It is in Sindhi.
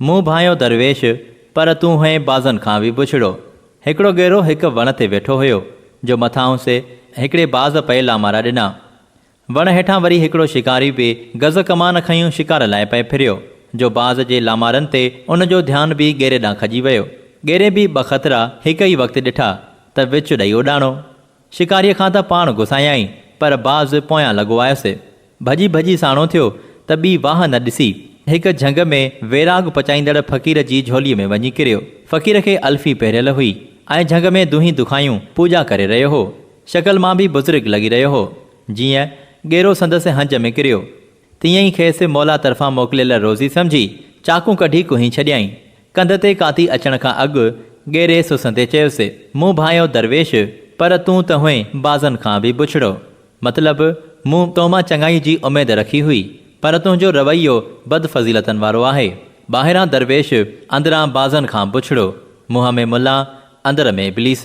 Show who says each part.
Speaker 1: مون ڀانيو درويش، پر تون هئين بازن کان به بڇڙو. هڪڙو ڳيرو هڪ وڻ تي ويٺو هيو، جو مٿانهس هڪڙي باز پئي لامارا ڏنا. وڻ هيٺان وري هڪڙو شڪاري به گز ڪمان کنيون شڪار لاء پئي ڦريو، جو باز جي لامارن تي ان جو ڌيان به ڳيري ڏانهن کڄي ويو. ڳيري به ٻه خطرا هڪ ئي وقت ڏٺا ته وچ ڏئي اڏاڻو. شڪاريء کان ته پاڻ گسايائين، پر باز پويان لڳو آيس. ڀڄي ڀڄي ساڻو ٿيو ته ٻي واهه نه ڏسي، هڪ جهنگ ۾ ويراڳ پچائيندڙ فقير جي جهوليء ۾ وڃي ڪريو. فقير کي الفي پهريل هئي ۽ جهنگ ۾ دونهين دکايون پوڄا ڪري رهيو هو. شڪل مان به بزرگ لڳي رهيو هو. جيئن ڳيرو سندس هنج ۾ ڪريو، تيئن ئي کيس مولا طرفان موڪليل روزي سمجهي، چاقون ڪڍي ڪهي ڇڏيائين. ڪنڌ تي ڪاتي اچڻ کان اڳ ڳيري سسندي چيس، مون ڀانئيو درويش، پر تون ته هئين بازن کان به بڇڙو. مطلب، مون تو مان چڱائي جي اميد رکي هئي، پر تنهنجو رويو بدفضيلتن وارو آهي. ٻاهران درويش، اندران بازن کان بڇڙو. منهن ۾ ملان، اندر ۾ ابليس.